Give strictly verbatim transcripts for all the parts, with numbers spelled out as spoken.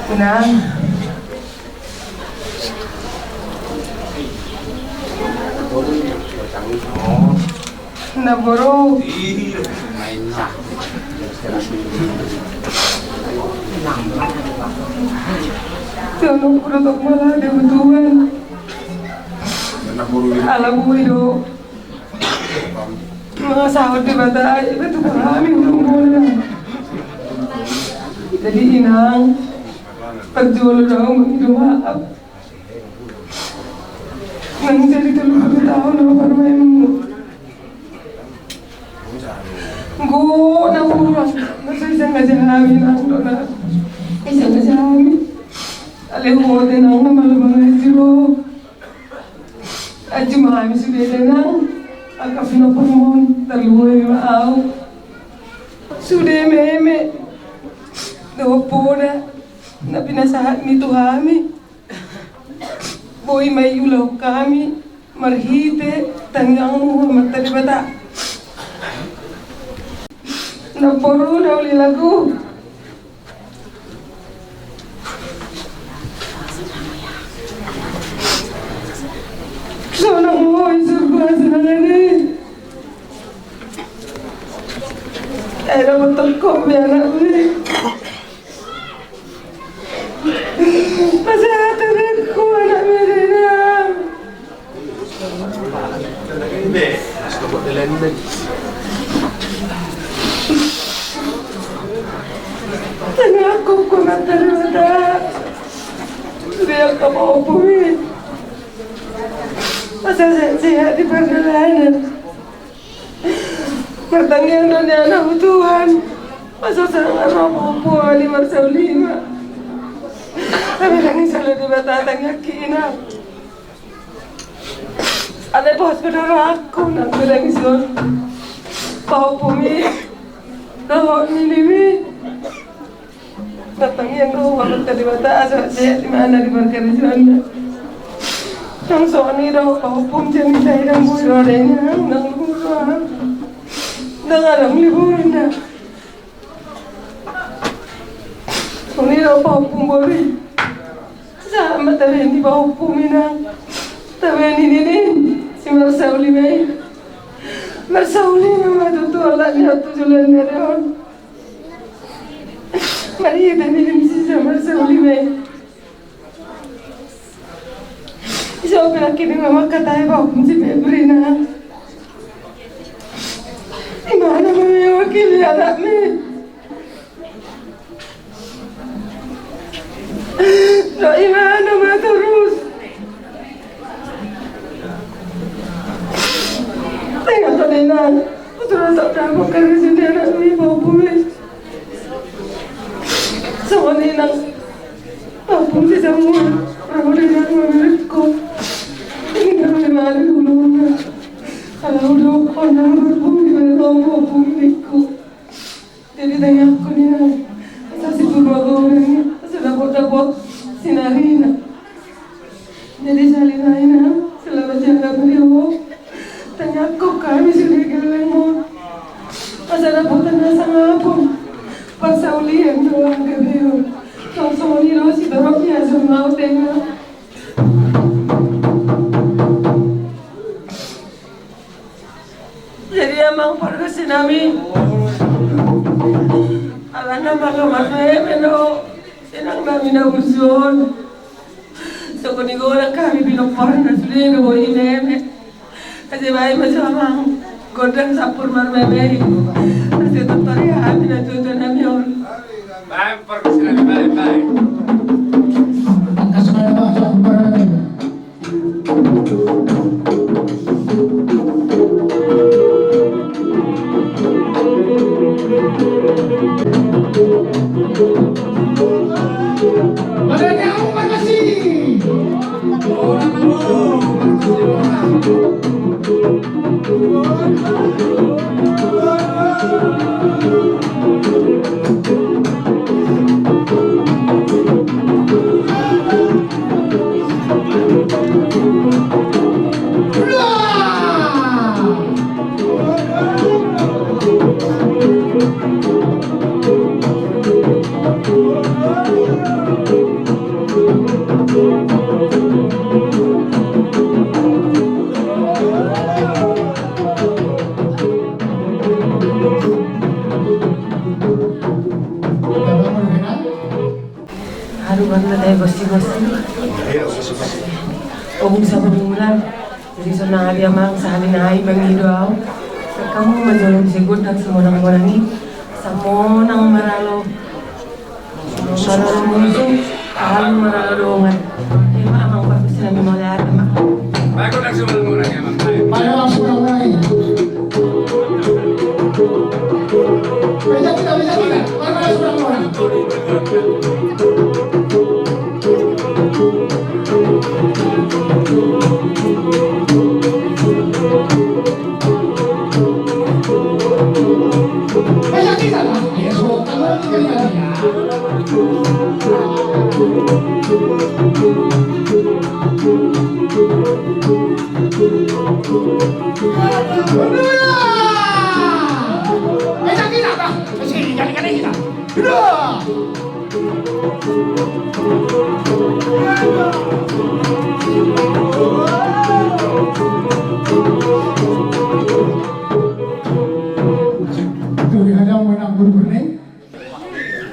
Inang. Namboru. Jangan lupa untuk malah ada kebutuhan. Ala bui do. Mangasahon Debata, iba tu hami ulung bona. Jadi inang, parjolo do au mangido maaf. Nang jadi tolu pulu taon au parumaenmu. Nggo na hurang, na so isangaja hami nang do na. Isangaja hami. Alai huboto nang na malo mangaji ro. Aji ma hami sude da inang, angka pinompar on, tarlumobi ma au. Sude meme dohot poda na pinasahatmi tu hami, boi ma i ulahon hami marhite tangiangmu Amanta Debata. Namboru na uli lagu. Sonang ma i surgo hasenangan i. Ai dapot tongkop be anakmi. Pasahat be ho anakmi da inang. Tangiangkon tu Amanta Debata. Biar kau mau bumi. Asa sehat-sehat di pardalanan. Martangiang do nian ahu Tuhan. Asa sanga ro pahompu on i marsaulima. Tapi ndang i sala Debata tangiangki inang. Alai pos pe do rohangku nang godang ison. Pahompumi dohot ninimi. Martangiang do ahu tu Amanta Debata asa sehat imana di parkarejoanna. Nang songon i do pahompum sian i sai ndang boi roha da inang, ndang boi roha. Ndang adong liburna. Songon i do pahompum bori. Sahat ma tabe ni pahompum inang. Tabe ni nini si marsaulima i. Marsaulima ma tutu olat ni on tu joloan ni ari on. Marhite ninim sisa marsaulima i. Ise pe nangkin i ma mangkatai pahompum si Febri inang. Imana ma mewakili anakmi. Dohot imana ma torus. Tangiangkon inang. Utur asa dapot karejo ni anakmi pahompum i. Songon i nang. Pahompum si Samuel. Ramu di nang mamerek ho. Inang di mari uluna. Ala udo ho nang berpung di mana pahompum ningku. Jadi tangiangkon inang, asa si Purba Gauran i, asa dapot-dapot sinarina. Jadi sahali nai inang, selamat jalan di ho. Tangiangkon hami sude gellengmu. Asa dapotan na sangapon. Parsaulian do angka beon. Tong songon i do sitorop ni aso mau tenga. Jadi amang pargonsi nami, alana mangkamarmeme do inang nami na burju on. Songon i godang hami pinomparna sude do boi meme. Asa baen ma jo amang gondang sampur marmeme i. Asa tontor ia hami na tuatua nami on. Baen pargonsi nami, baen, baen. Angka songon i ma jo parmeme. Haru banget deh, gosi-gosi. Ogung sabar bulan. Jadi sonang hadi amang, sahali nai mangido au. Hamu ma jolo muse gondang simonang-monang i. Simonang maralo. Maralo musu, alu maralo dongan. Ima amang parkusi nami mauliate ma. Baik, gondang simonang-monang i, amang. Baik. Baik, amang, simonang-monang i. Beja kita, beja kita. Baik, gondang simonang-monang i.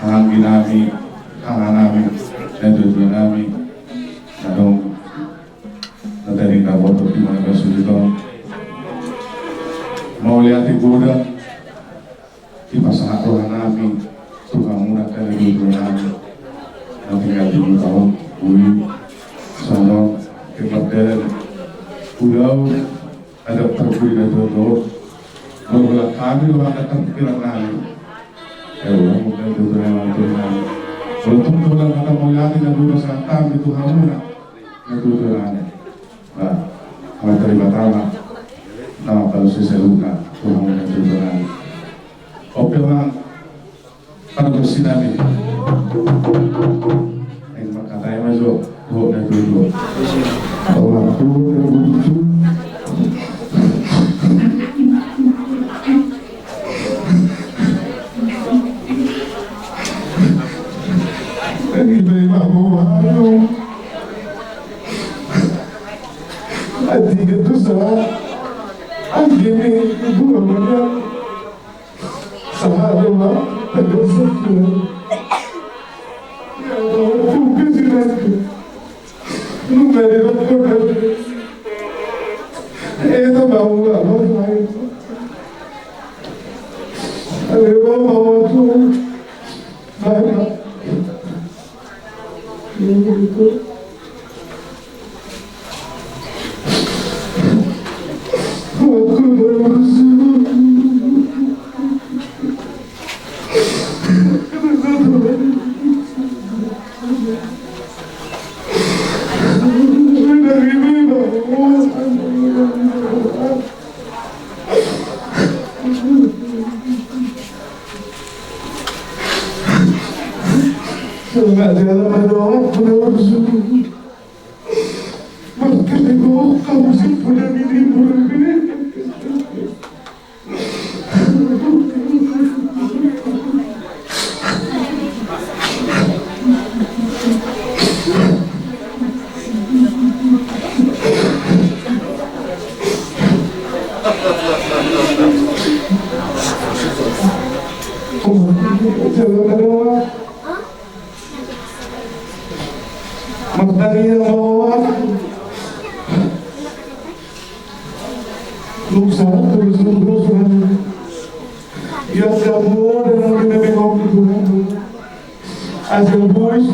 Anggi nami, anggi nami, anggi nami, na adong na tading na boto di mana sulit on. Mauliate godang. Dipasahat roha nami tu hamu na tading di mana nami. Na tinggal di tahun uli sono kepercayaan ulau ada perguli dan jodoh. Berbelah kami doang akan pikiran nami. Ya Allah, mungkin itu yang nami. Walaupun dolan kata mauliate na dua santam di Tuhan muna. Na dua nami. Nah, materi pertama. Nama kalau saya luka Tuhan muna itu nami. Oke, Bang. Pargonsi nami. Yang makatai majo, buat na dulu. Orang tua yang lucu. Yang kita yang mau, aduh. Anjing itu salah. Anjing ini, itu namanya. Sahadona, tegasnya. Ya Allah, bukan si Rangga. Lu gak ada dokter, kan? Eh, itu mau nggak mau main. Ada mau mau tuh. Baik, Pak. Ini itu. Martangiang ma au. Nunga sahat terus nunga. Ia kamu dalam dina mengom Tuhan. Asal boys.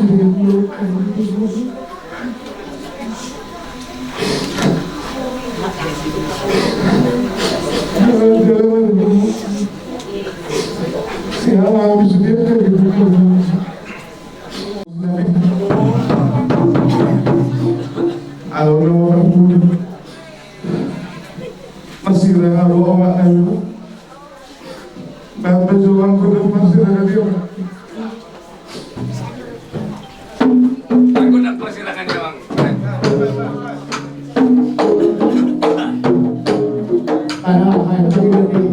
Siapa bisa dia? Alo, alo, alo. Masih ada, alo, alo, alo. Bang, perjuangan ku, masih ada dia. Aku nak persilakan, Bang. Ayo, ayo, ayo.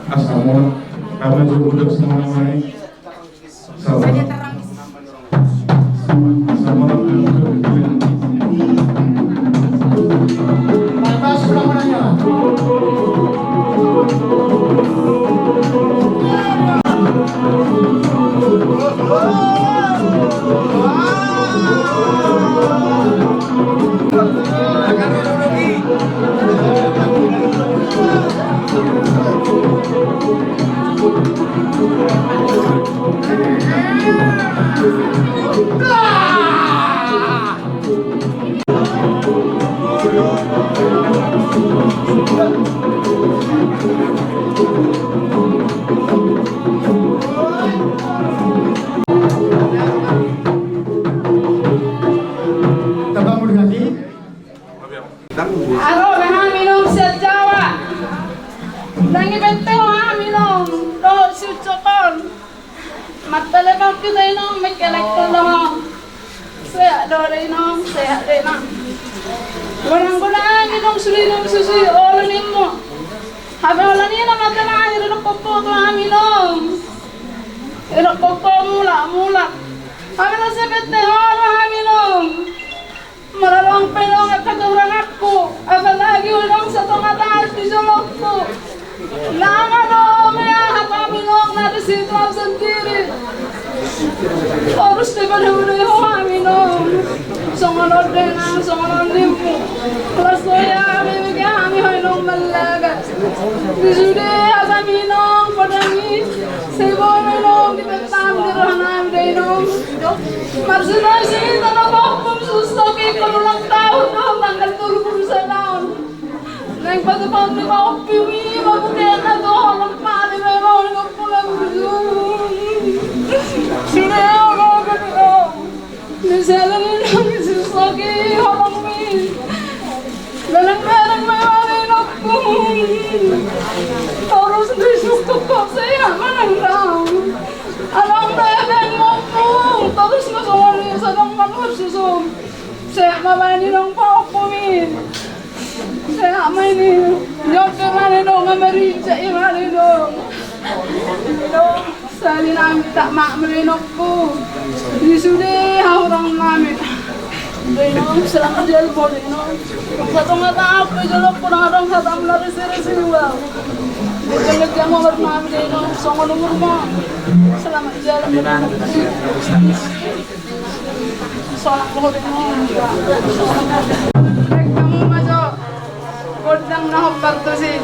Asal murah, kami juga udah semuanya. Sabar. Sabar. Tabangun lagi. Aro do hami nong sian Jawa. Ndang i pette ho hami nong dohot si ucok on. Martelepon hita inong, mengkelek tu inong. Sehat do da inong, sehat da inong. Godang godang inong sude inong susi olo nimmu. Hape holan i na mate na akhir inong popo tu hami nong. Inong popo mulak mulak. Hami nong sai pette ho do hami nong. Molo adong pe inong angka kehuranganku, apalagi adong satonga taon di jolongku. Nang adong ia hatamu inong na di situ au sandiri. Torus dipadao-dao ho hami inong. Songon on da inong, songon on nimmu. Las do ia hami, bege hami ho inong mallaga. Di sude hatamu inong, podang i. Sai boi ma inong dipettam di rohanami da inong. Marsinai sini tano pahompu susto ki kono ulang tahun do tanggal tolu pulu sada on. Naeng patupahon ni pahompu i ma bukena do holong pali ma inong pula burju. Sude au gaga do. Di sela ni nang susto ki holongmi. Dalan barang ma inong. Torus di susto ko sehat ma nang dao. Adong do epeng mompung, torus ma songon i sadong manuhor susu. Sehat ma baen inong pahompu i. Sehat ma i. Nyope ma inong, amari sehat ma inong. Sahali nami tak mak ma inongku. Di sude hahurang nami. Da inong, selamat jala ho da inong. Satonga taon pe jolongku ndang adong hatamu na risi-risi ua. Denggan jamu mar nami da inong, songon umurmu. Selamat jala. Sonang ho da inong. Baik, kamu maju. Godang na hompar tusi.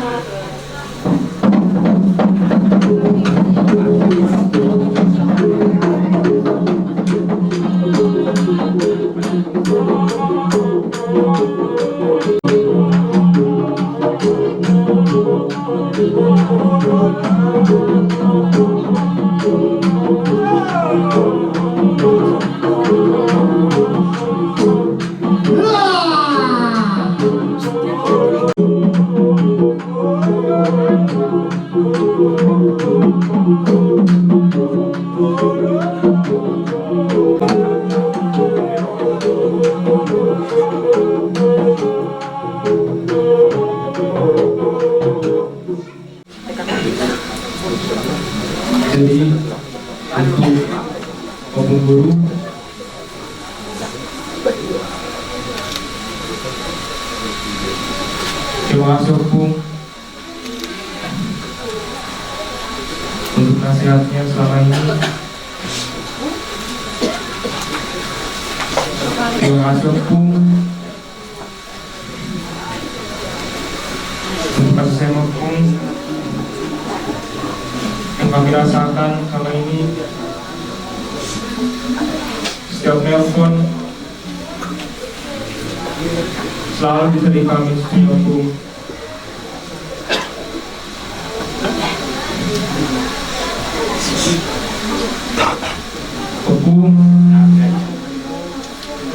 Jadi, untuk Bapak Guru, terima kasih, Ompung, untuk nasihatnya selama ini. Terima kasih, Ompung, untuk kasih sayang Ompung yang kami rasakan selama ini. Siap nelpon. Selalu bisa di kami siap, Bung. Ompung,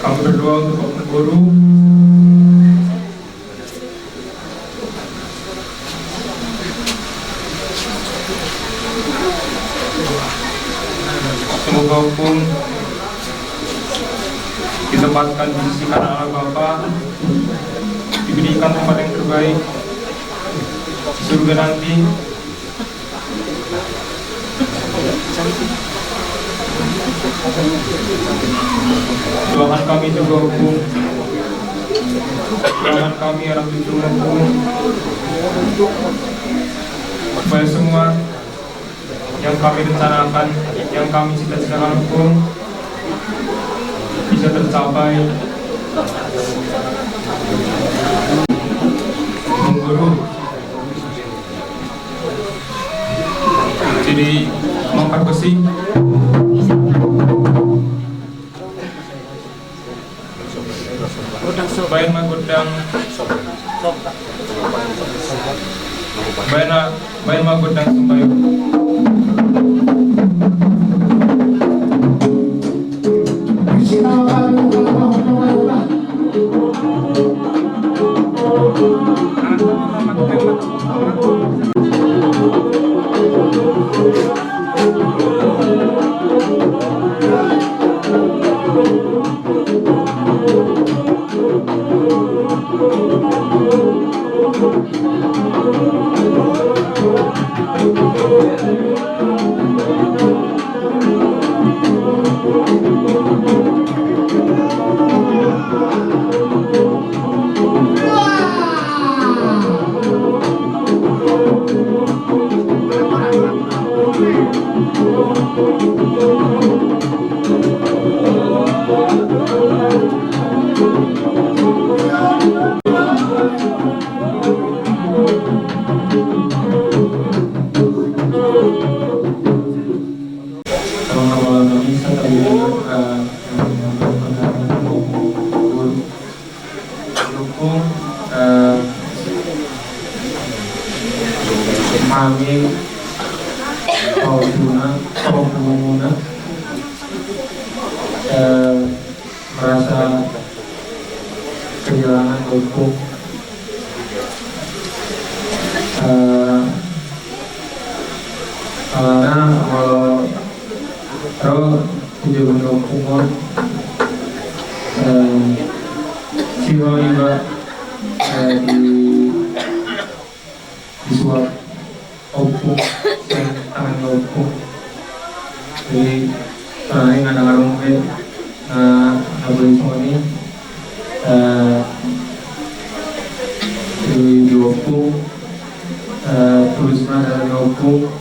kami berdoa untuk Ompung Guru. Semoga Ompung ditempatkan di sisi kanan Allah Bapa, diberikan tempat yang terbaik di surga nanti. Doakan kami juga, Ompung. Doakan kami, anak cucu, Ompung, supaya semua yang kami rencanakan, yang kami cita-citakan, Ompung, bisa tercapai. Ompung Guru. Jadi, mangkar besi. Baen ma gondang. Baen ma, baen ma gondang sembayung. Dukung, eh, mami, pautuna, pautuna, eh, merasa kehilangan Ompung. Eh, karena kalau ro tu jabu ni Ompung on, eh, siro iba, eh, di, disuap Ompung, sian tangan ni Ompung. Jadi, tangan ni ngadang adong be, eh, na boi songon i, eh, di, di Ompung, eh, tulus ma dalan ni Ompung,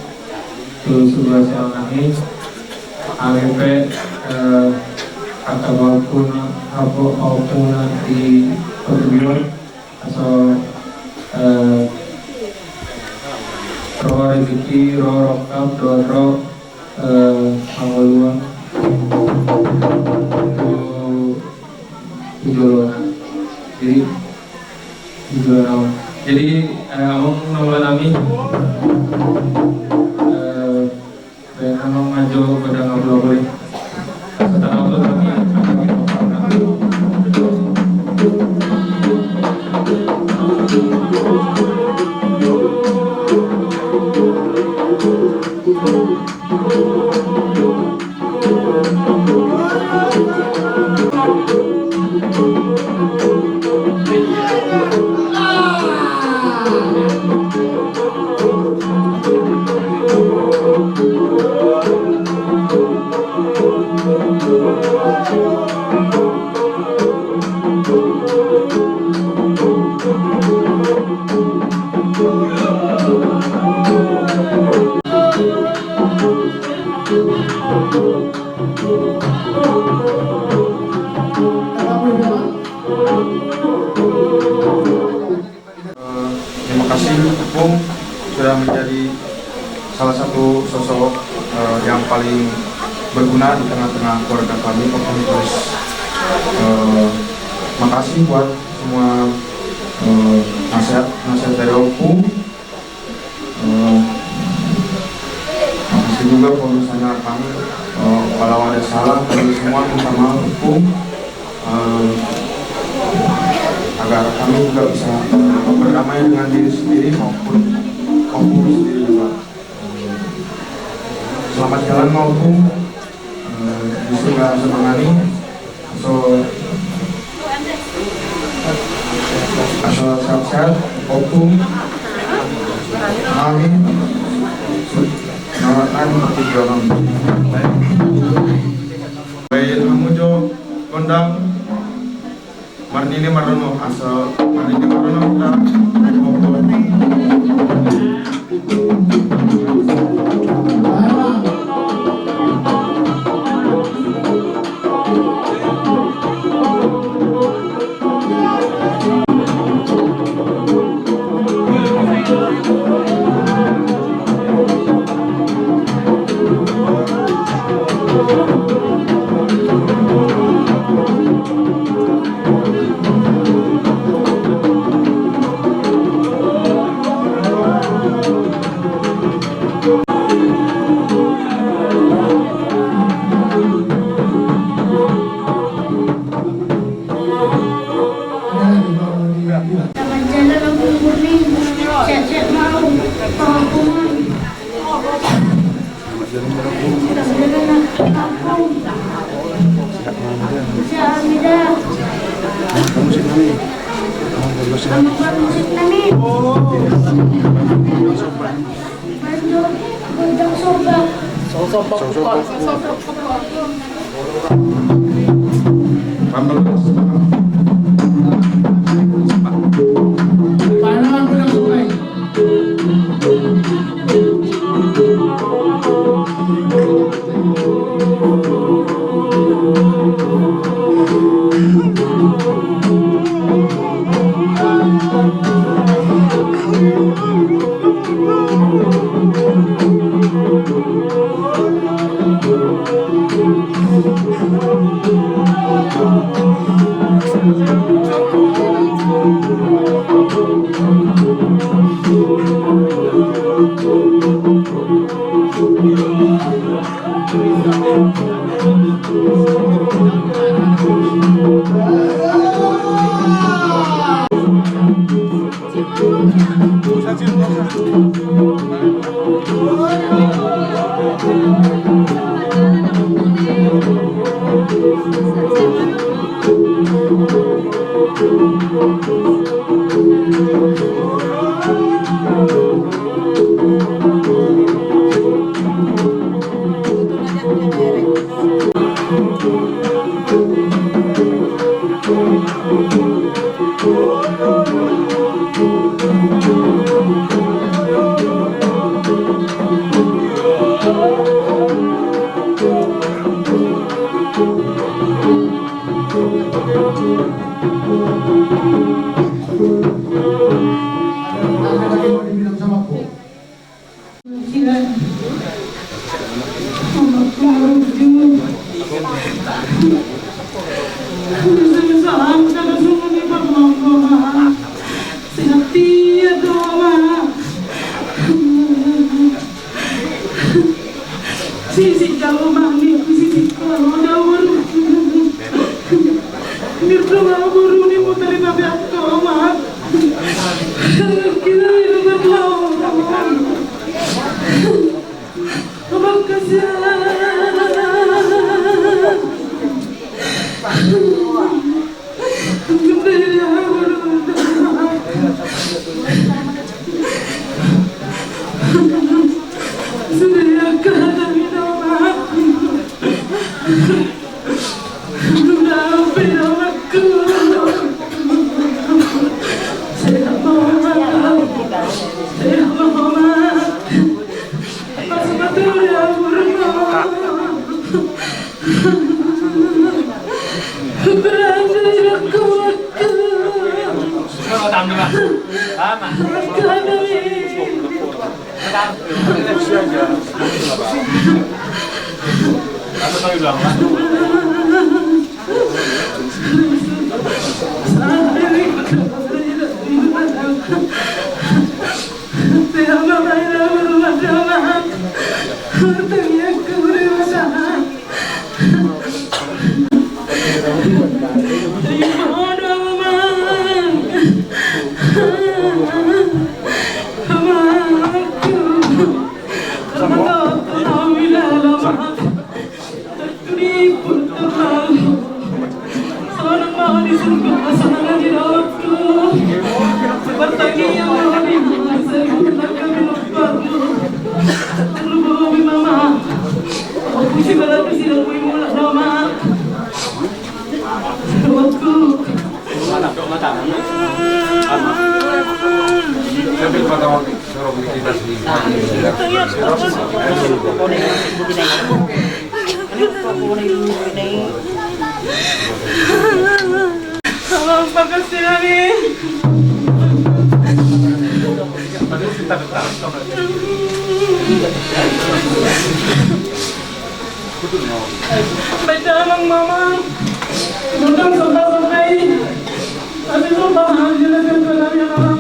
tulus ma sian hami, hami pe, eh, angka pahompuna, pahompuna di partubion, asa, eh, ro rezeki, ro rongkap, dohot ro, eh, hangoluan tu, tu jolona. Jadi, tu jolona. Jadi, eh, amang na hula nami, eh, Baen ma jo gondang apul-apul i. Setelah apul kami akan kami. Eh, terima kasih, Ompung, sudah menjadi salah satu sosok, eh, yang paling berguna di tengah-tengah Keluarga kami, Ompung, terus, eh, makasih buat semua, eh, nasihat, nasihat dari Ompung. Eh, makasih juga kalau misalnya kami, eh, kalau ada salah, kami semua minta maaf, Ompung. Eh, agar kami juga bisa, eh, berdamai dengan diri sendiri maupun Ompung sendiri juga. Selamat jalan, Ompung. Eh, di surga semangat ni. So, asal sehat-sehat, Ompung. Amin. Selamat malam, Ompung. Baik, hamu jo gondang. Marnini marnono, asa marnini marnono hita. Selamat jalan, Ompung Burni. Sehat-sehat mau. Paham, Ompung. Selamat jalan, Ompung. Selamat jalan, Ompung. Sehat, Mida. Kamu sih, Mami. Kamu baru musik, Mami. Banjo, gondang sombak. Sombak, sombak. Sisi jalo mani, sisi kalo jalo baru. Mirdo ma baru ni putari na biak kalo ma. Kita hidup berlawan. Abang kasihan. Baik, dalam mama. Bukan sampai-sampai. Tapi itu paham jelas yang dalam yang dalam.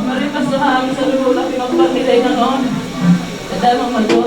Mari pasahat saluhut na pinompar ni dainang on. Damang ma jo.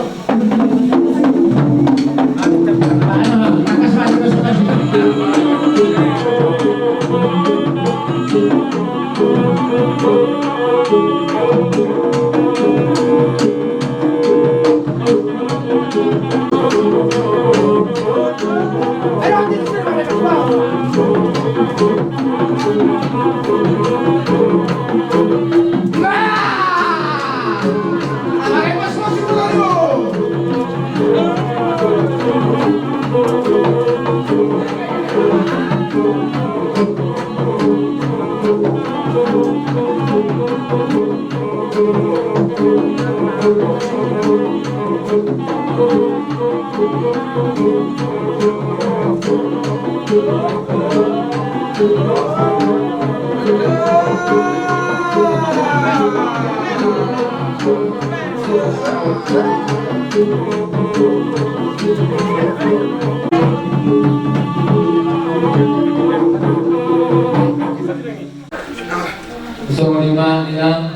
Songon i ma, Inang.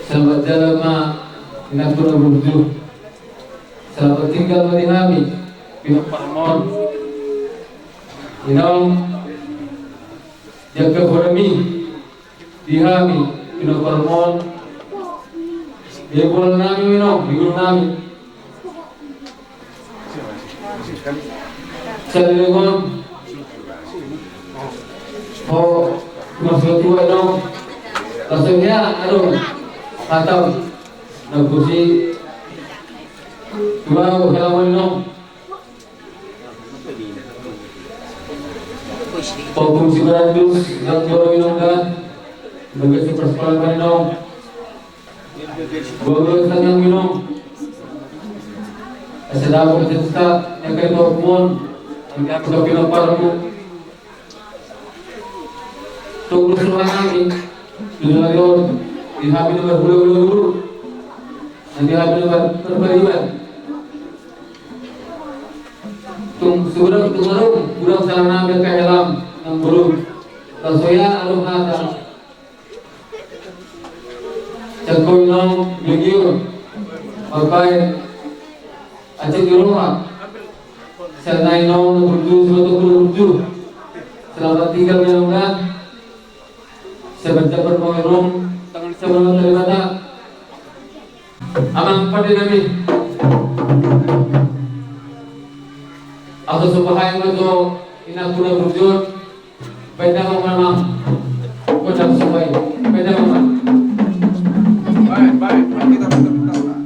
Selamat jalan ma, Inang, tu na burju. Selamat tinggal ma di hami, pinompar on. Inong, jaga hami, di hami, pinompar on. Di bola nami, Inong, di guru nami. Saleleng on. Ho, masuk tua, Inong. Langsung ya, aduh. Mantap. Nagusi. Tua, hela, Inong. Ompung si Barandus, nang boro inong da. Bagas si Paskual Paninong. Bagas nang inong. Asa dapot jatahta, nang kai topon. Nang kai topon parmu. Tunggu suruhan nami. Tujuh hari on. Di hami nomor puluh puluh guru. Nanti hami nomor terpaliban. Tung sudah tu baru, udah salah nami ke dalam nang burung. Tasoya alu hata. Cakoi nong, ligiur. Papai. Acil di rumah. Senai nong, burju, suatu burju. Selamat tinggal ya, Nong. Sebentar bermain rom, tangan sebelah dari mata. Amang pande nami. Asa so bahen ma jo inangku na burju on. Baen damang ma amang. Godang so baen. Baen damang ma. Baik, baik. Mari kita putar-putar, Pak.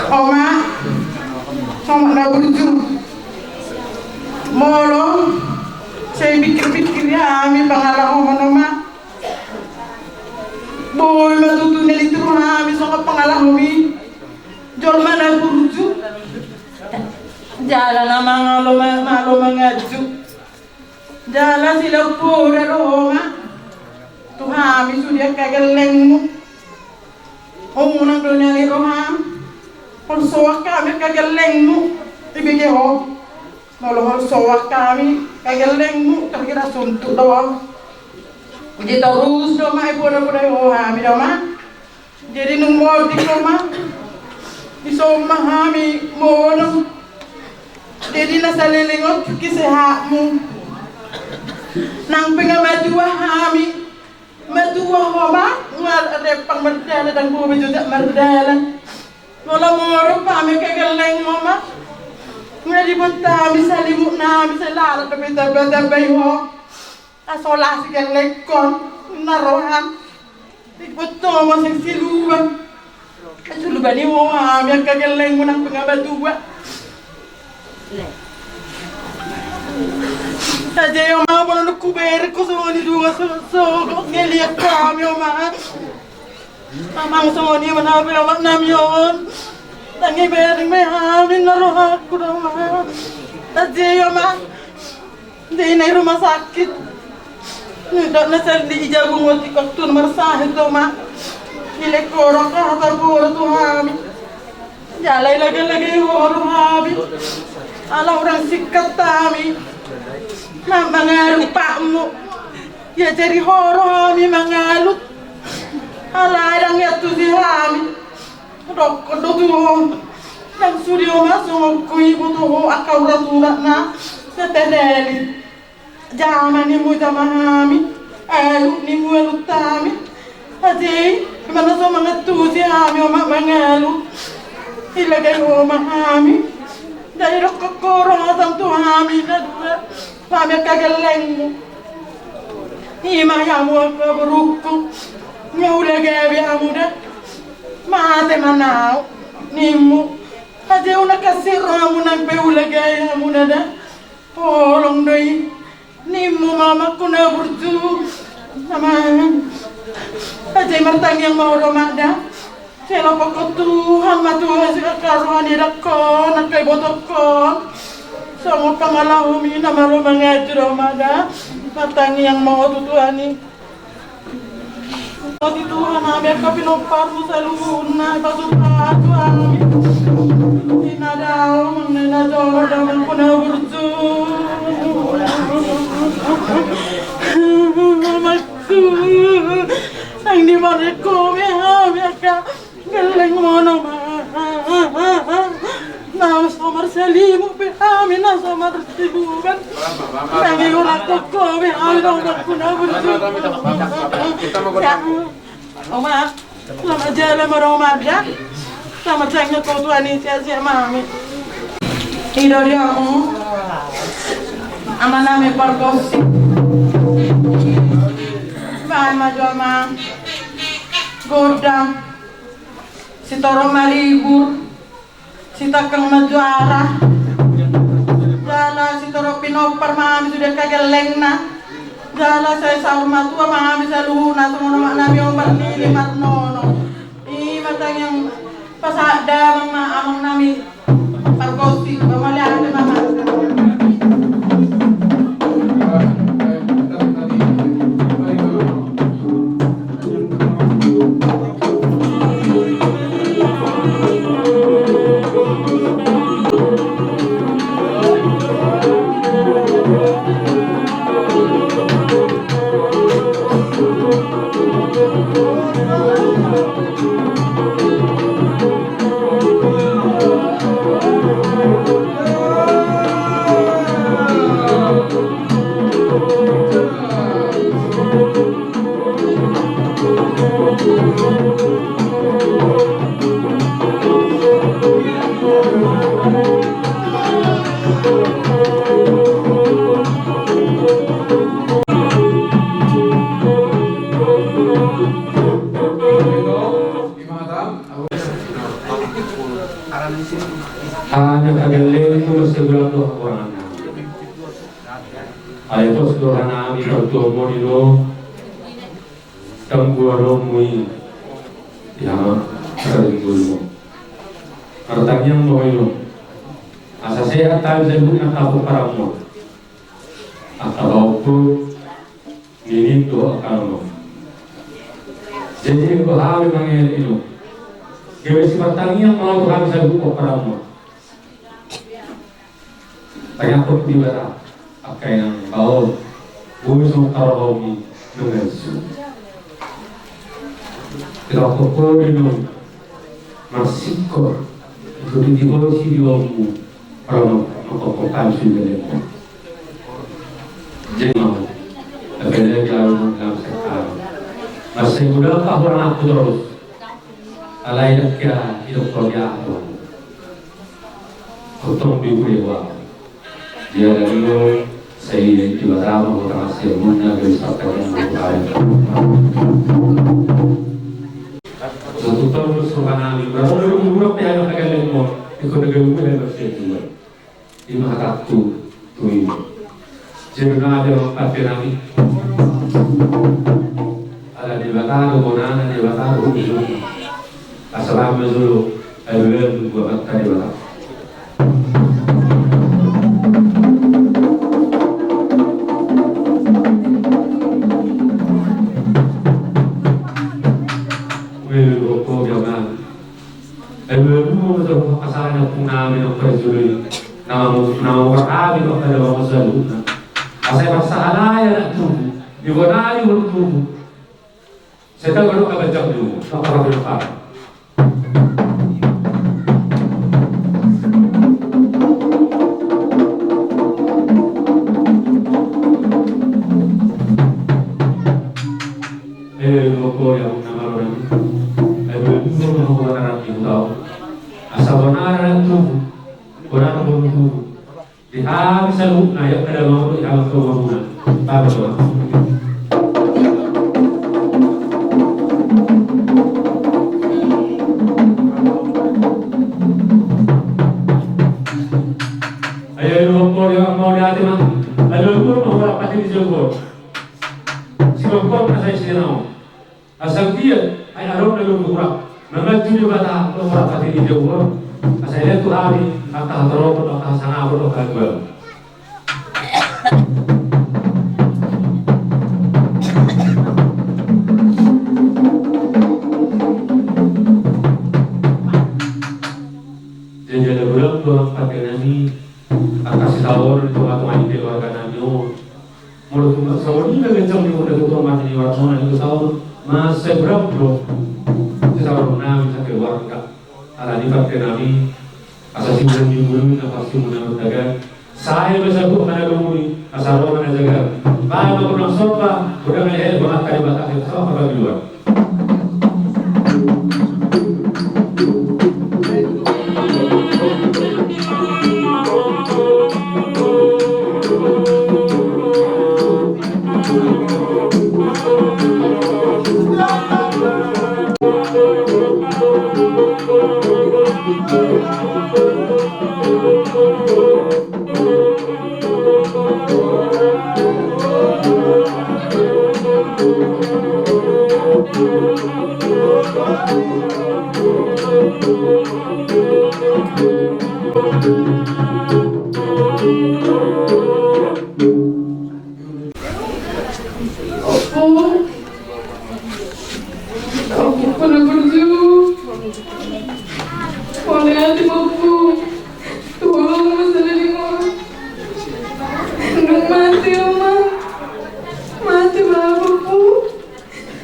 Oma, oma na burju. Molo sai pikir-pikir hami pangalahon, Oma. Boi ma tutu na lintu hami songon pangalahon i. Jolma na burju. Jala na mangalo ma-, malo manganju. Jala silehon poda do, Oma, tu hami sude angka gellengmu. Unang do nian i roham. Holsoan hami angka gellengmu. Dibege ho. Molo holsoan hami angka gellengmu, tarkira suntuk do. Jadi torus do, Oma, i poda-poda i ho hami do, Oma. Jadi dung monding, Oma, dison ma hami modom. Jadi na saleleng on tung sehatmu. Nang pe nga matua hami, matua ho ma, nga rempang mardalan, ndang boi be jojak mardalan. Molo modom hami angka gellengmu, Oma, nga diboan hami salimut nami, sai lalap dope tamba-tambai ho. Asa las gellengkon na roham. Diboto ma seng siluban. Siluban i ho hami angka gellengmu nang pe nga matua. Aja i, Oma, molo dung hubereng ho songon i, dung so, so, ngeliat hami, Oma. Amang, songon i ma na be obat nami on. Ndang dibereng be hami, na rohangku do, Oma. Aja i, Oma. Di na i rumah sakit. Nda na sandi i jabu ngoti waktu marsahit, Oma. Nilehon ho angka hata boru tu hami. Jala ilage-lage ho do hami. Ala hurang singkat hami. Na mangalu patmu. Ia jadi ho do hami mangalu. Ala ndang iantusi hami. Dokkon do tu ho. Ndang sude, Oma, songon ho iboto ho angka urat-urat na. Setedelit. Jama nimmu jama hami, alu nimmu alu hami. Aja i, ima na so mangantusi hami, Oma, mangalu. Ilage ho ma hami. Jadi dokkon ho do hatam tu hami na dua. Hami angka gellengmu. Ima hamu angka borungku. Nga ula gabe hamu da. Mate ma au nimmu. Aja i, unang hansit rohamu nang pe ula gabe hamu na da. Holong do i. Nimmu ma amangku na burju. Amang. Aja i, martangiang ma ho do, Oma, da. Sai lopokhon Tuhan ma tu ho angka roha ni anakkonmu, angka ibotongkonmu. Songon pangalahonmi na malo manganju do, Oma, da. Martangiang ma ho tu Tuhan i. Oti Tuhan, hami angka pinomparmu saluhutna, pasupasu hami. Di na dao, manang na jolo, damang puna burju. Amakku, nang di mareko me hami angka gelleng mono ma. Na so marsalimu pe hami na so marsibuban. Nang di urang koko pe hami na so marpuna burju. Oma, selamat jalan ma ro marga. Selamat jalan kau tuan ini sia-sia mami. Ido dia mu. Ama nami pargosi. Bahan ma jo ama. Godang. Sitorop maribur, sitangkang manjuara. Jala sitorop pinompar ma hami sude angka gellengna. Jala sai saur matua ma hami saluhutna songon omak nami on marnini marnono. I ma tangiang pasahat damang ma amang nami. Pargosi, pamalian ni mama. Hanya kagelleng tu sebulan tu orang. Alai pos do hanami partuaon i do. Tangguaronmu i. Ya, tangguaronmu. Martangiang ma ho i do. Asa sehat hami saluhutna angka pomparanmu. Angka pahompu. Ninin do angka nono. Jadi do hami mangido i do. Gabe simartangiang ma ho tu hami saluhut pomparanmu. Tangiangkon tu Debata angka inang baoa. Boi songon harorom i nunga isu. Kita kokkori nung marsingkor. Ikuti di bawah si di ommu. Kalau mau mengkokohkan sudah lewat. Jadi mau. Tapi dia kalau mau dalam sekarang. Masih muda apa orang aku terus. Alai dakka idok kau dia aku. Kotong di gue wa. Dia dari lo. Sai Debata ma huta masiamunna gabe sapta ni buhari. Satu tahun terus rohanami berapa dulu murah pe ada kagak lemo. Ikut negara gue ada bersetujuan. Ima hatangku tu ima. Jadi na ada mangkape nami. Ala Debata do bonana, Debata do ujungna. Asal ama jolo, ayo ya, dua mata Debata. Welu rokok ya, Bang. Eme dua motor pasangan yang punami nang perjuli. Nama mau nama berhabi nang pada bang masalah. Asai masalah ya nak tubuh. Di mana di tubuh. Saya tak perlu apa jam dulu. Tak perlu apa. Eh, rokok yang nama orang. Eh, belum mau orang di tahu. Asa bonara tubuh, bonara tubuh. Di hami saluhutna, ya, kada mau di hami saluhutna. Baru doang. Ayo, ayo, mau di hati mah. Ayo, ayo, mau apa sih di jogo? Si bokong na sai sinau. Asa dia, ai adong na lurung urak. Manganju Debata, lurung urak pati di dia uang. Asa dia tu hami, angka hatorop, angka sangap, angka dua. Molo tung songon i ma ganjang ni muna tu tomak ni warna ni saur, masa berapa do? Saur nami satu warga. Ala ni pake nami, asa simbulung ni bulung na pasti muna berdagang. Sai ma sabu mana donguni, asa ro mana jaga. Baik ma kurang sopa, kurang leher, bahat kali batak, sopa di luar. Ompung, ompung, pala burju. Mauliate ma, Ompung. Tolong ma sada di ma. Dung mate ma. Mate ma, Ompung.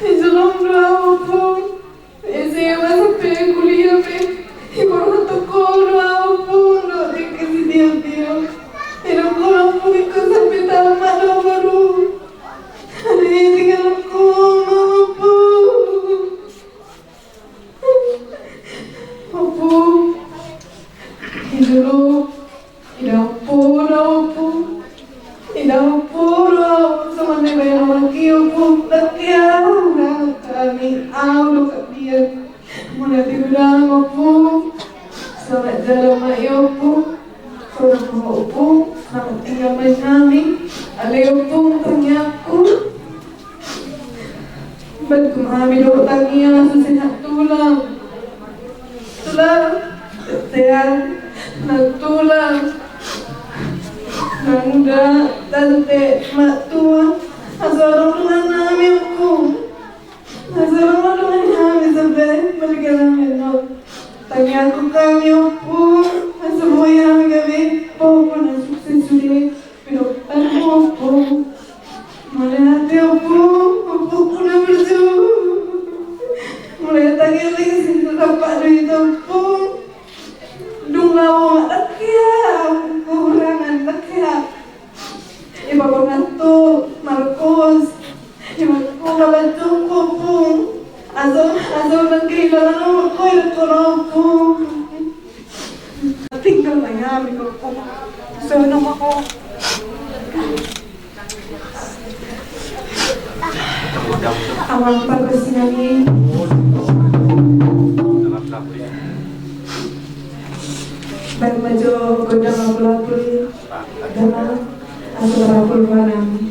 Ijelom do, Ompung. S M A sampe kuliah pe, iborhat toko do au, Ompung, dohot dengke sitiotio. Idok do au, Ompung, ingkon sampe tamat do baru. Alai tinggalhon ho ma, Ompung. Ompung. Ijelom. Idaon ho do, Ompung. Idaon ho do, Ompung, songon na nibaen ho, Ompung. Ndang hea, ndang hami, au do hambirang. Mauliate godang, Ompung. Selamat jalan ma i, Ompung. Songon i ma, Ompung, selamat tinggal ma i hami. Alai, Ompung, tangiangku. Bantu ma hami dohot tangiang asa sehat tulang. Tulang, sehat nang tulang. Nang da, tante, mak tua. Asa adong dongan nami, Ompung. Asa adong dongan nami sampe balikan hami annon. Tangiangku hami, Ompung. Asa boi hami gabe pahompu na sukses sude. Pinompar ho, Ompung. Mauliate, Ompung, ompungku na burju. Mulai tangiang lagi sinta tampak duit, Ompung. Dung laho ma, ndang hea, kurangan, ndang hea. Ibaen ho tu markos, ibaen ho ma lanjong, Ompung. Asa, asa ndang kehilangan ho, Ompung, ibaen ho, Ompung. Tinggal ma i hami, Ompung. Sono ma ho. Amang pargonsi nami. Baen ma jo gondang apul-apul i. Damang, asa marapul roha nami.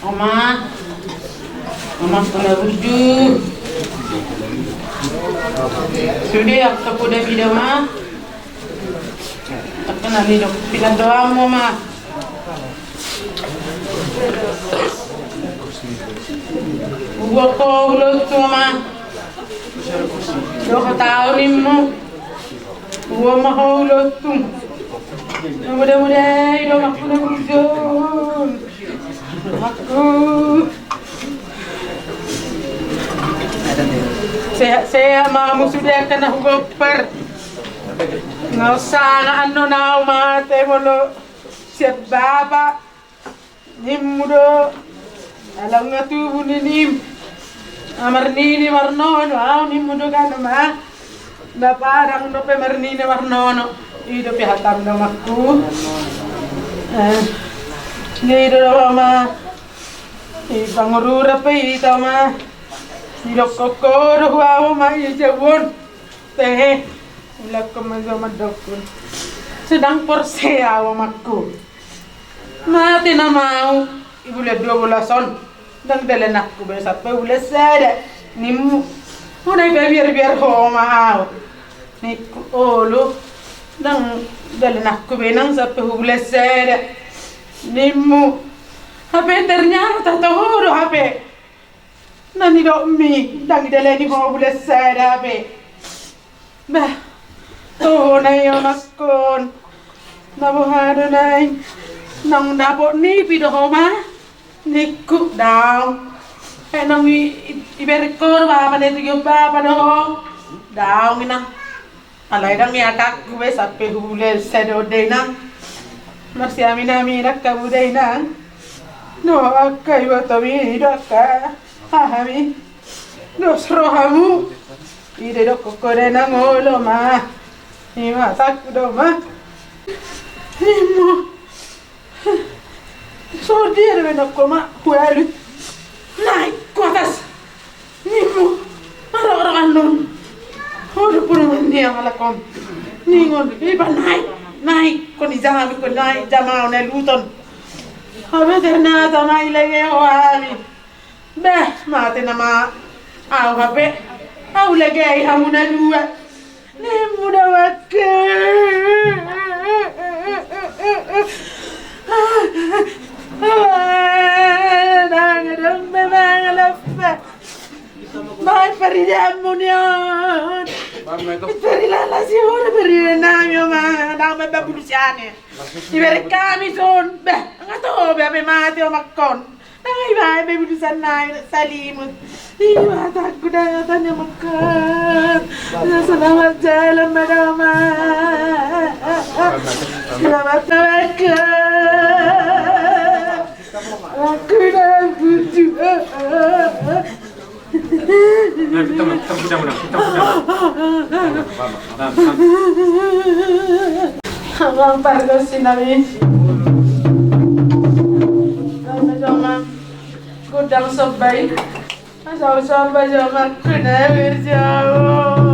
Oma, oma, oma burju. Sude, angka poda bida ma. Angka na nidok pinandohanmu ma. Huboan ho ulaonmu ma. Dohot taon i ma. Huboan ma ho ulaonmu. Na muda-muda i do ma hona burju. Sehat-sehat ma hamu sude angka na hugompar. Nga sanga annon au mate molo sian bapa. Nimmu do, ala nga tubu ninim. Marnini marnono au, nimmu do kan ma. Nda padang dope marnini marnono. I dope hatam do makku. Eh, i do ma. I pangurura pe i tama. I dokkon do huawo ma i jauon. Tehe. Ulakon ma jo mandokkon. Sedang porsea au makku. Mate nama au, i bulan dua belas on. Ndang dalananku be sampe bulan sada. Nimmu. Unang ipabiarbiar ho ma au. Ningku olo. Ndang dalananku be nang sampe bulan sada. Nimmu. Hape ternyata toho do hape. Na nidokmi, ndang idalani ho bulan sada be. Bah, toho nai omakkon. Na boha do nai. Naung dapot nipi do ho ma. Ningku daong. Eh, naung i, i, iberek ho do bapa na i tu giot bapa do ho. Daong inang. Alai ndang iakakku be sampe bulan sada on da inang. Marsiaminaminan hamu da inang. Do angka ibotomi do angka hahami. Dos rohamu. I da idokkon ho da inang olo ma. I ma hatangku do ma. Nimmu. Songon dia do baenonku ma hualu. Naik ku atas. Nimmu. Marorok annon. Ho do puru manniang halak on. Ningon iba naik. Naik. Kon i jama, kon naik jama on na luton. Hape ternyata ma i lage ho hami. Bah, mate nama au hape. Au lage i hamu na dua. Nimmu do makku. Ndang adong be mangalap. Baen paridanmu ni on. Paridan na si on paridan nami on ma. Ndang be babulu sian i. Iberek hami son. Bah, nga toho be hape mate omakkon. Ndang ibaen be bulusan nai, salimus. I ma hatangku da, tanya makan. Selamat jalan ma da ma. Selamat makan. Aku da bujuk. Amang pargonsi nami. Nami joma godang somba i. Asal somba joma kena berjauh.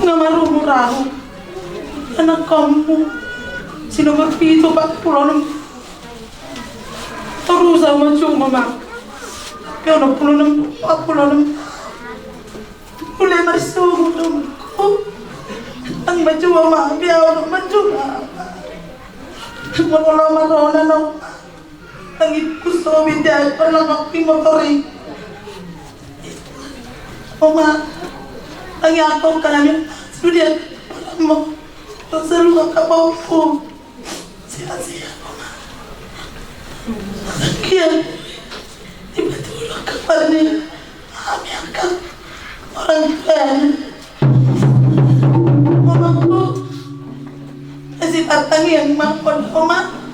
Na marumur ahu, anak kamu, si nomor pitu, empat puluh enam. Torus ahu manjou ma, ma. Pe onom puluh enam, empat puluh enam. Mulai marsogot do ma. Ndang manjou ma, pe ahu ndang manjou ma. Molo marona no. Tangi puso bida pernah waktu motori. Oma, tangi aku kami sudah pernah mau selalu kakak bauku. Sia-sia, Oma. Sekian. Tiba-tiba kabarnya. Kami angkat orang tuanya. Mamaku masih tatang yang mampu, Oma.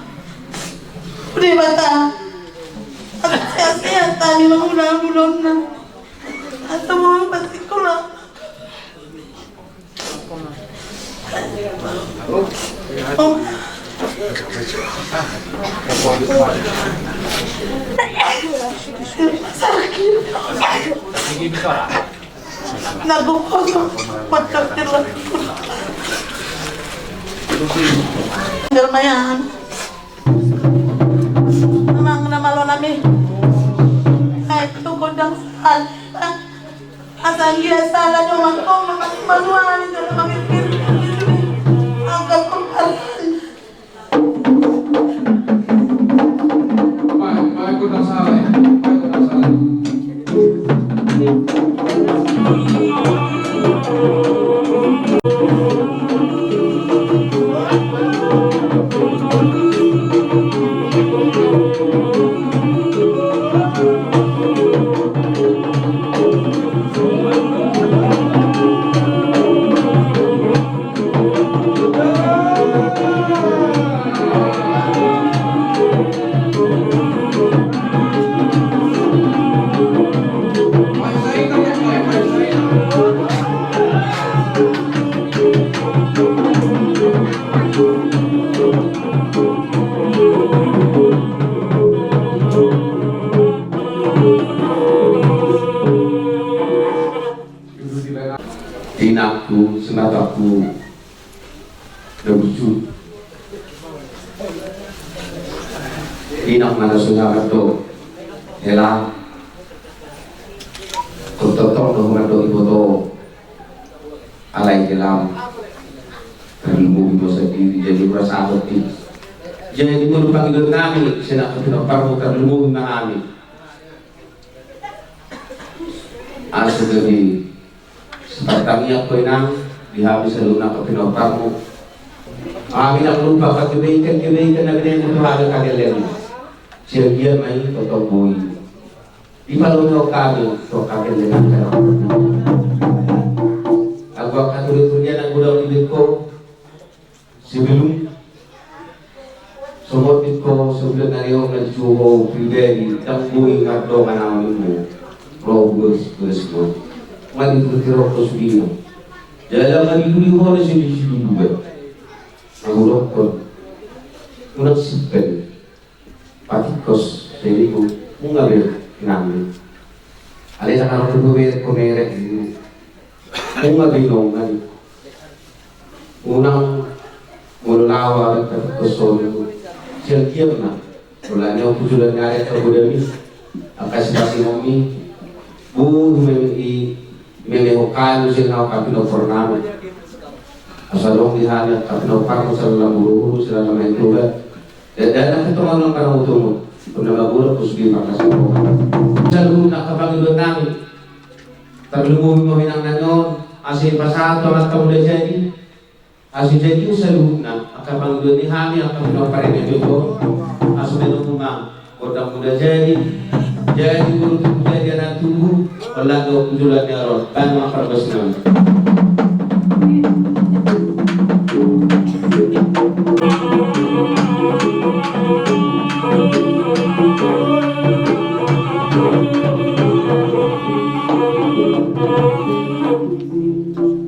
Udah bata. Aku sia-sia tadi mau ulang ulonna. Atau mau pasti kurang. Nago kosong, buat karakter lagi. Dermayan. Memang nama lo nami. Hai, tu kodang salah. Asa dia salah nyo mangkong, mangkong manual, jangan mangkir. Angkat kong. Baik, baik, kodang salah, ya. Baik, kodang salah. Inangku, sinatangku, da bucu. Inang ma na so jahat do hela. Tongtong do hela do iboto. Alai hela. Tarlumobi ma sandiri, jadi urasa ahok i. Jadi molo pangidoan nami sian angka pinomparmu, tarlumobi ma hami. Asa jadi sapartangiang ho, Inang, di hami saluhutna angka pinomparmu. Hami ndang lupa angka kebaikan-kebaikan na binahen ho tu hami, angka gellengmu. Sian dia ma i tongtong boi. Dipalobi ho hami tu angka gelleng angka na. Anggo angka turia-turia na godang dibahen ho. Sebelum sogot dit ho, sebelum na niok na disuo ho pribadi, ndang boi mardongan au ninmu. Ro boras, boras ho. Nga diperkira ho sudina. Jala nga dilului ho na sini siduduan. Nga hudokkon. Unang simpen. Patik kos, jadi ku, nunga be, nami. Alai na karo tu be, ko mere, nunga be, nunga be. Unang, molo lawa, patik kos, sian dia ma. Molo ni au puculan ni ari, angka boda mi. Angka sipasi momi. Bu, me, i, Meme ho kami sian angka pinompar nami. Asa adong di hami angka pinomparmu, sian lam buru-buru, sian lam main tuga. Dan, dan angka tongan nang karang utumu. Puna magura pus di makasin. Saluhutna angka pangidoan nami. Tarlumobi ma Inang nami on. Asa pasahat tu angka muda jadi. Asa jadi saluhutna, angka pangidoan ni hami, angka pinompar ni Jojo, asa manungkun gondang muda jadi, jadi boru tubu, jadi anak tubu, holan do puculan ni ari on, baen ma parbasinami.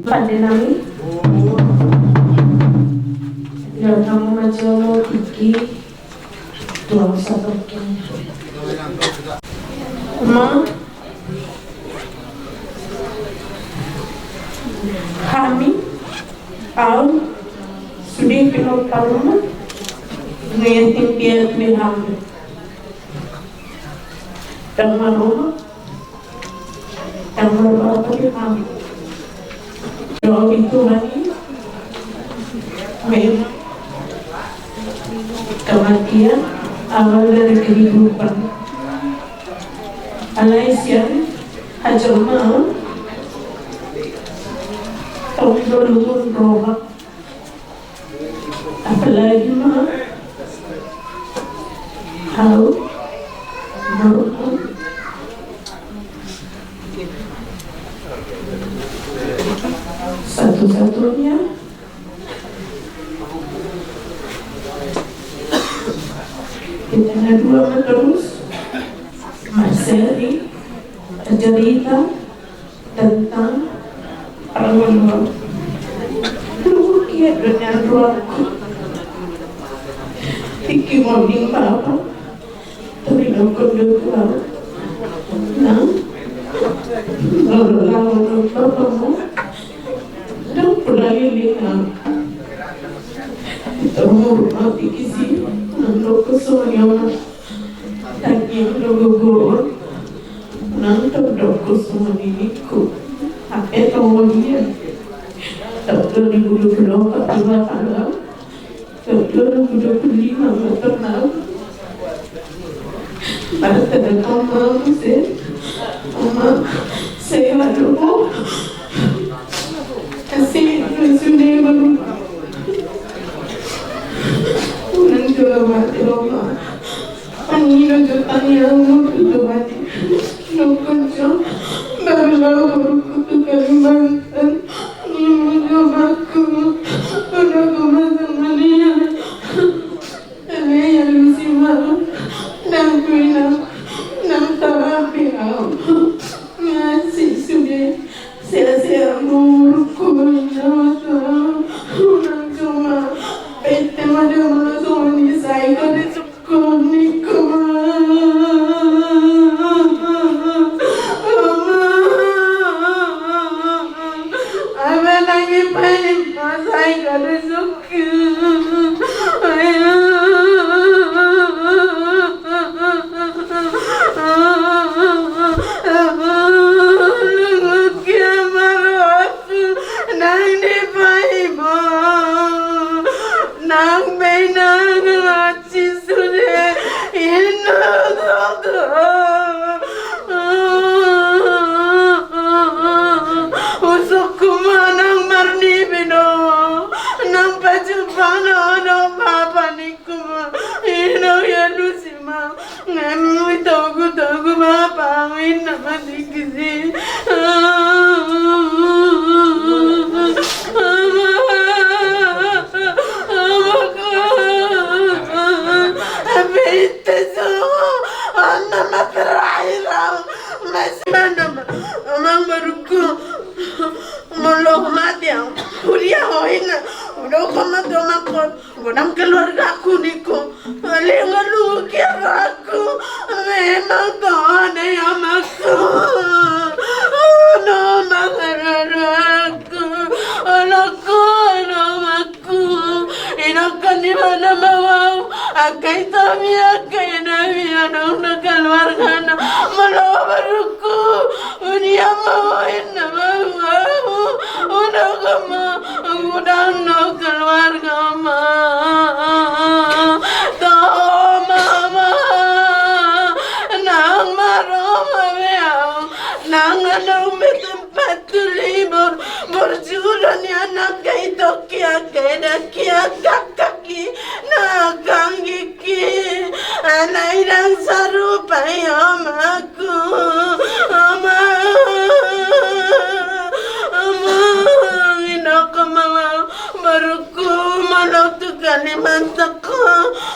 Pande nami. Jalo hamu ma jolo tingki. Tulang satu. Ma. Hami. Au. Sude pinomparmu. Ngeting piat mi hami. Dang maruma. Dang maruma di hami. Doa itu hami. Memang kematian. Awal dari kehidupan. Alai sian hajar ma, tong do lungun roha. Apalagi ma hau, boru. Satu-satunya. Kita na dua ma torus marseri, cerita tentang Raul. Luhut ia do nian rohangku. Tingki monding bapa. Tapi nang kondo tu au, nang lawan bapamu, nang pulai linga. Umur mati kisi, nang dohot songon i ma. Tangiang do gogo on, nang tong dohot songon i ningku. Hape tong on ia. Tong dua ribu dua puluh empat dua tanggal. Dua ribu dua puluh lima ma ternam. Martanda tong ma muse. Oma, sehat do ho? Asi, sude baru. Unang jolo mate, Oma. Pangido jo tangiangmu tu Tuhan. Nungkun jo, baru laho boruku tu Kalimantan. Nunga jo bangku, boruku masuk mania. Ale, alusi ma. Nang tu inang, nang tahape au. Asi sude. Sehat-sehat ma boruku, inang tu au. Unang jo ma. Pete ma da molo songon i sai kade. Koniku ma. Ama nang i paima ma sai kade suku. Luhut ia ma rohangku nang dipaima. Nang baen nang Sisude, inna soto. Usokku ma nang marnipi do, nang pajumpang do, do bapa ningku ma. Inna i alusi ma. Nang i togu-togu bapa, inna ma tingki si. Ama. Ama. Ama. Ante so, anna ma terakhir au. Masih mana ma, amang boruku. Molo mate au, huria ho inna. Udah kau mate amangku. Godang keluargaku ningku. Ale nga luhut ia rohangku. Memang kau ada ya amangku. Ono ma rohangku. Anakku, ono amangku. Inangkan di mana ma au. Angka ito mi, angka ina mi, adong do keluargana. Molo boruku. Huria ma au, inna ma au. Unang ma. Godang do keluarga ma. Toho ma, ama. Nang marroha be au. Nang adong be tempat tu libur. Burju do nian angka ito, angka ina, angka kakak i. Nang anggi Alai ndang sarupa i amangku. Amang, amang, inna ma au, boruku, molo tu Kalimantan ho.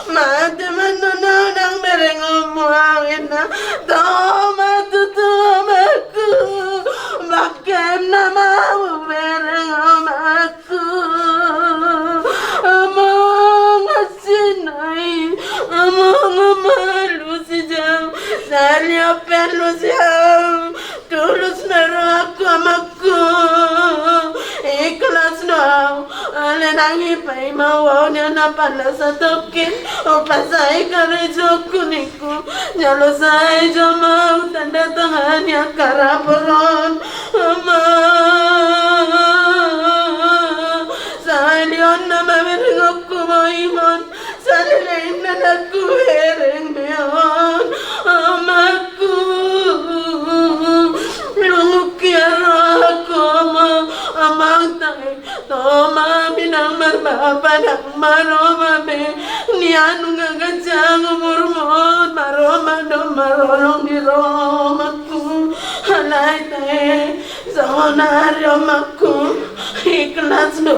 Mate ma annon au ndang bereng hamu au, inna. Toho ma tutu amangku. Bangke ma au bereng amang. Amang, asi nai, amang, amang, alusi jo au, sahali on pe alusi au, tulus ma rohangku amangku, ikhlas do au, alai ndang dipaima au nian apala satongkin, hupasahat karejoku ningku. Jalo sae jo ma au tanda tangan ni angka rapor on. Amang, sahali on nama berengku bohimon. Sahali Inna, anakku, hereng be on, omakku. Lungun hian rohangku, omak, omak, tahe. Toma, mi ndang marbapa, ndang maroma be. Nian nunga ganjang umurmu, maroma do marolong di roha, omakku. Alai tahe, songon ari, omakku, ikhlas do.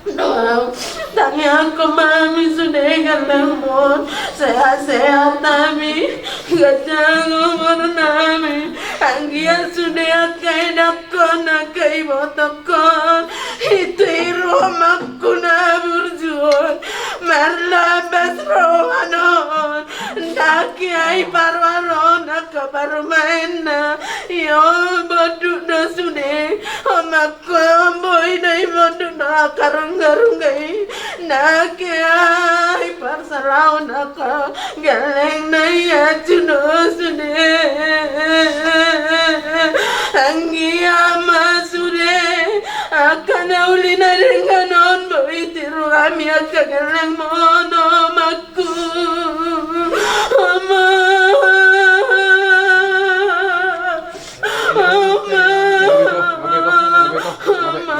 Doa, tangiangku ma hami sude gellengmon, sehat-sehat hami, ganjang umur nami, anggiat sude angka idakkon, angka ibotokkon, i tiru omakku na burju on, marlambas roha on, ndang hea i parwar on angka parumaenna, i on bondut do sude, omak Kua boi do i bondut na angka rongga-rongga i, ndang hea i parsalaon angka gellengna i, acu do sude. Anggiat ma sude angka na uli na denggan on boi tiru hami angka gellengmon, omakku. Ama. Ama. Ama.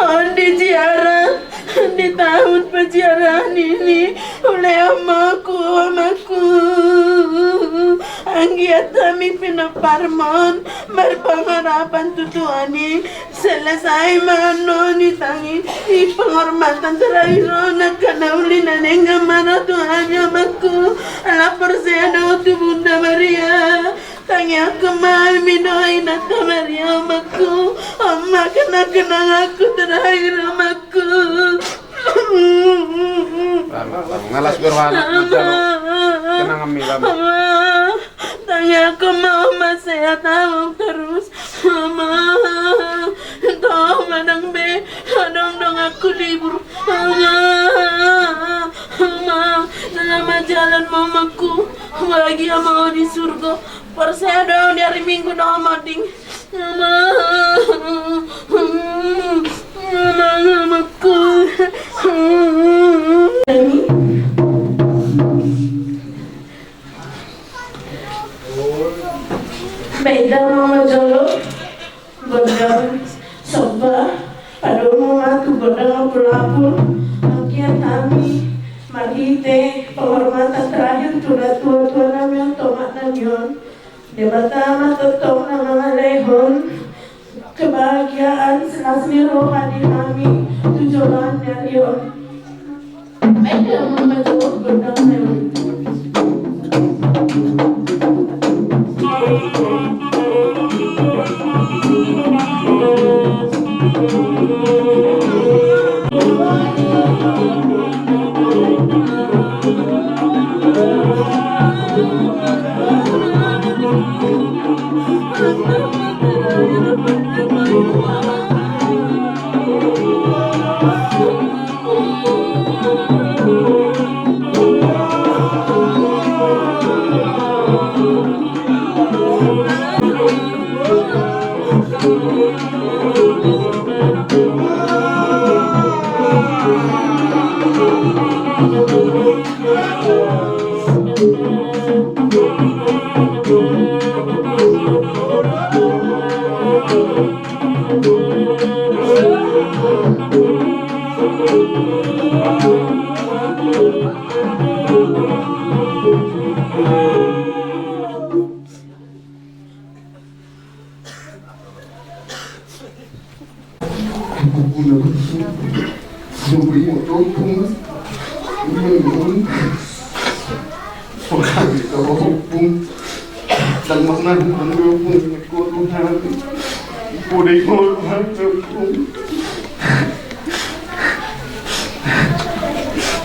On di ziarah, di tahun peziarahan ini, ule omakku, omakku. Anggiat hami pinomparmon, marpangarapan tu Tuhan i, selesai ma annon i tangi, i penghormatan terakhir on angka na uli na denggan ma ro tu hami, omakku. Ala porsea do tu Bunda Maria. Tangiangku ma hami dohot Inanta Maria, omakku. Oma, kenang-kenanganku terakhir, omakku. Bang, bang, ngalas biar anak, Oma. Kenang hami, Bang. Oma, tangiangku ma Oma sehat, Oma, terus. Oma, tong ma ndang be adong donganku libur. Oma, Oma, selamat jalan ma, omakku. Bahagia ma ho di surga. Porsea do au di ari Minggu na ho monding. Ama. Ama, amakku. Baen damang ma jolo gondang somba padomu ma tu gondang apul-apul. Anggiat hami marhite penghormatan terakhir tu natua-tua nami on, tomak nami on, Debata ma tongtong na mangalehon kebahagiaan selas ni roha di hami tu joloan ni ari on. Baen damang ma jolo gondang na i.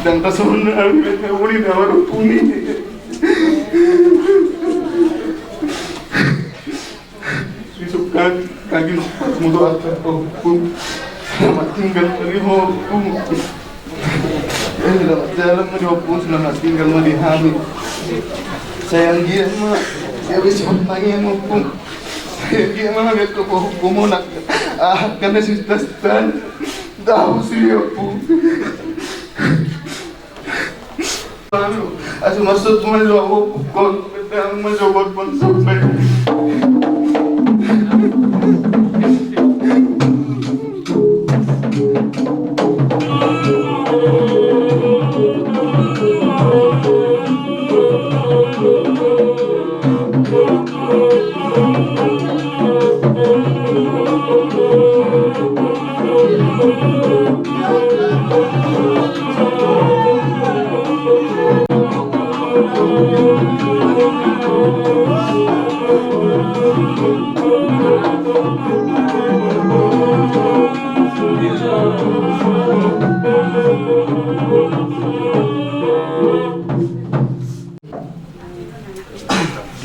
Ndang tasohon hami na uli na marhite ompung i. Isuk kagin, kagin mudo atas ompung. Selamat tinggal ma di ho, ompung. Eh, selamat jalan ma di ho, ompung, selamat tinggal ma di hami. Sai anggiat ma, ya wis, ompung, ompung. Sai anggiat ma, biar ko pohon komonak. Ah, karena si tas tan. Tahu si dia, ompung. Asa masuk tu malu aku kon. Pedang masuk kon sampai.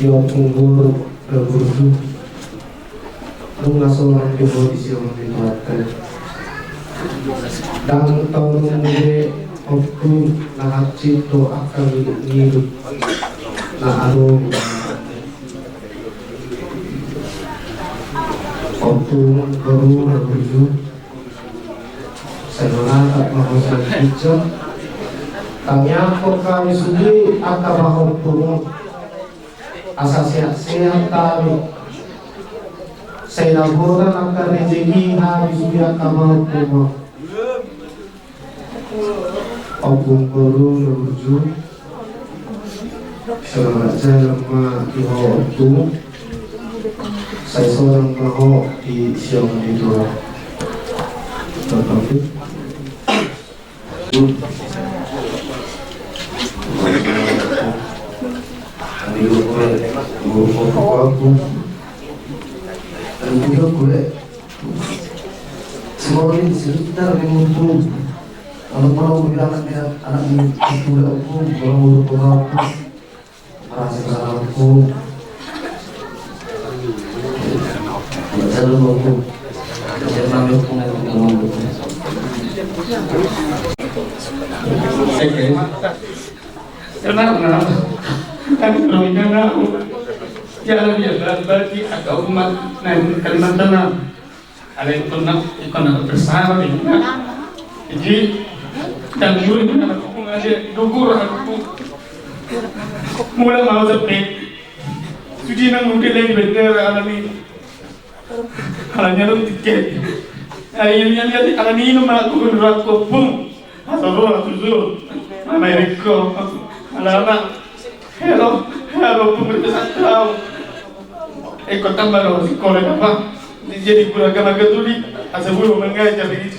Di ompung boru na burju, nunga sonang do ho di siamun ni Tuhanta. Ndang taunonmu be ompung na hansit do angka ngidung-ngidung na adong. Ompung boru na burju, sai manatap ma ho sian ginjang. Tangiangkon hami sude angka pahompu, asa sehat-sehat hami. Sai dapotan angka rejeki hami sude angka pahompu. Ompung boru na burju, selamat jalan ma di ho ompung. Sai sonang ma ho di siamun ni Tuhan. Tetap. Semua ini sebentar dengan ompung. Kalau mau bilang anak dia, anak ni, itu ompung, kalau mau ompung. Merasa salah ompung. Tidak salah ompung. Saya mau ompung, nanti kalau ompung. Oke. Tenang, tenang. Kan kalau ini anak, ya, dia bagi atau umat, nah, Kalimantan, nah. Alai ingkon na, ingkon na bersama dengan. Jadi, dan dulu ini anak aku ngajak dukur aku. Mula mau sepi. Sudah nang udah lagi bener alami. Alanya lu tiket. Ayo, yang lihat alami ini mah aku bener aku pun. Asa ro aku jujur. Mama Eriko. Alana. Hero, hero, pemerintah tahu. Eh, kota baru sekolah apa? Jadi guru agama Katolik. Asa guru mengajar di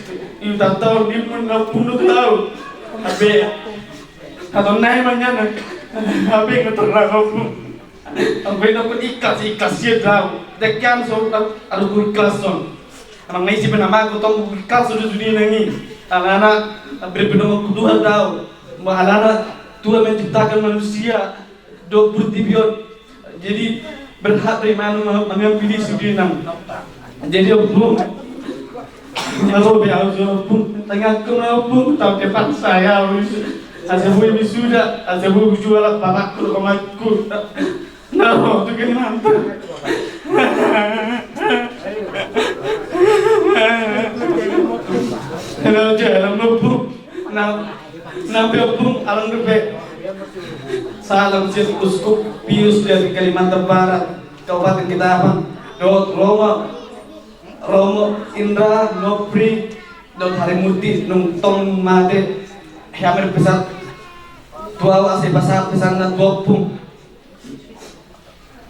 itu tahu di pun pun tahu. Abe. Atau naik manyana. Abe ngeterang aku. Anggo i dokkon ikhlas, ikhlas ia do au. Dekian so, aduh, ku ikhlas on. Amang na isi pe na mago tong, ku ikhlas sude sude nang i. Alana, bere pe dongan ku Tuhan do au. Alana, Tuhan menciptakan manusia dohot portibi on. Jadi, berhak do imana ma-, mengambil sude nang. Jadi, ompung. Ro be au jolo, ompung. Tangiangkon ma, ompung, tau ke paksa au. Asa boi wisuda, asa boi jual bapakku, omakku. Na ro tu Kalimantan. Halo, jalan, ompung. Na, na pe, ompung, along dope. Salam sian Uskup Pius dari Kalimantan Barat, Kabupaten Ketapang. Dohot Romo. Romo, Indra, Nopri, dohot Harimurti, nunga tong mate. Hami marpesan tu au asa ipasahat pesanna tu ompung.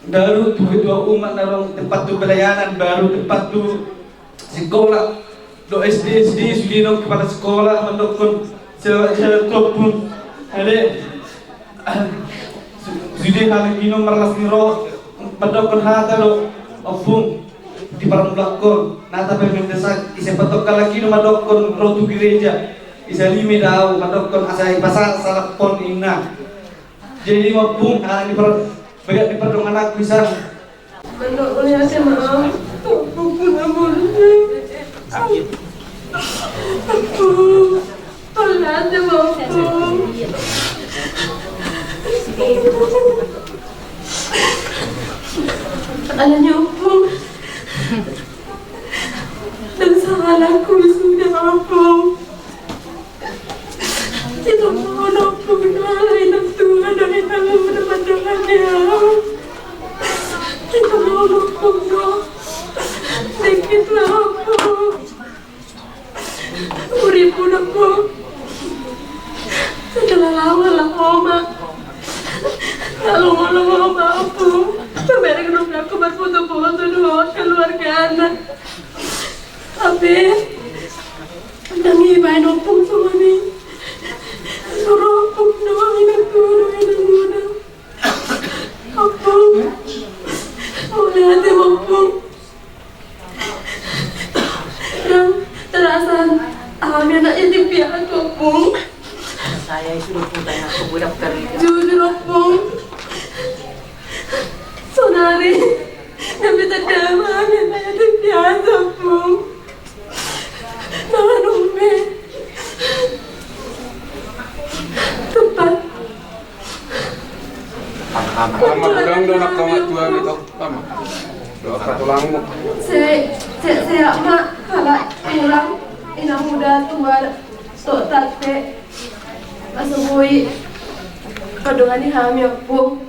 Baru tu ketua umat na ro tempat tu pelayanan, baru tempat tu sekolah. Dohot S D, S D, sude dohot kepala sekolah, mandokkon selamat jalan tu ompung. Ade. Sude hami inong marlas ni roha, mandokkon hata do, ompung, di parmulakkon, nata pe mendesak, ise patokka lagi do mandokkon ro tu gereja, ise limi do au, mandokkon asa ipasahat salampon inna. Jadi ompung, ala ni par-, bagak ni pardongananku i san. Mandok mauliate ma au tu ompungku na burju. Ompung, mauliate ma au, ompung. Alani ompung. Ndang salahku sude, ompung. Ito pun ompung, alai na Hape ndang dibaen ompung songon i. Suru ompung dohot inang tubu dohot inang muda. Ompung, mauliate ma ompung. Ndang tarasa hami anak yatim piatu, ompung. Jujur, ompung. Saonari ndang be tanda hami anak yatim piatu, ompung. Mangan umbe. Tepat. Ama, godang do anak tua gitu. Ama, doa patulangmu. Se, se, sehat ma halak tulang, inang muda, tua dohot tante. Asa boi mandongani hami, ompung.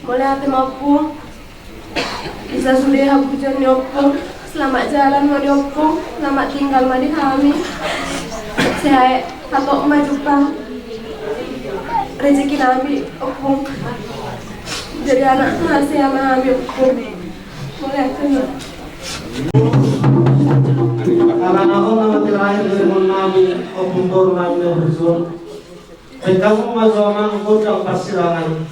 Mauliate ma, ompung. Di sasude haburjuon ni ompung, selamat jalan ma di ompung, selamat tinggal ma di hami. Sai hatop ma jumpang rejeki nami, ompung. Jadi anak hasea ma hami, ompung. Mauliate ma. Ala na on nama terakhir dari mon nami, ompung boru nami na berjuang. Petamu ma jo amang gondang parsirangan.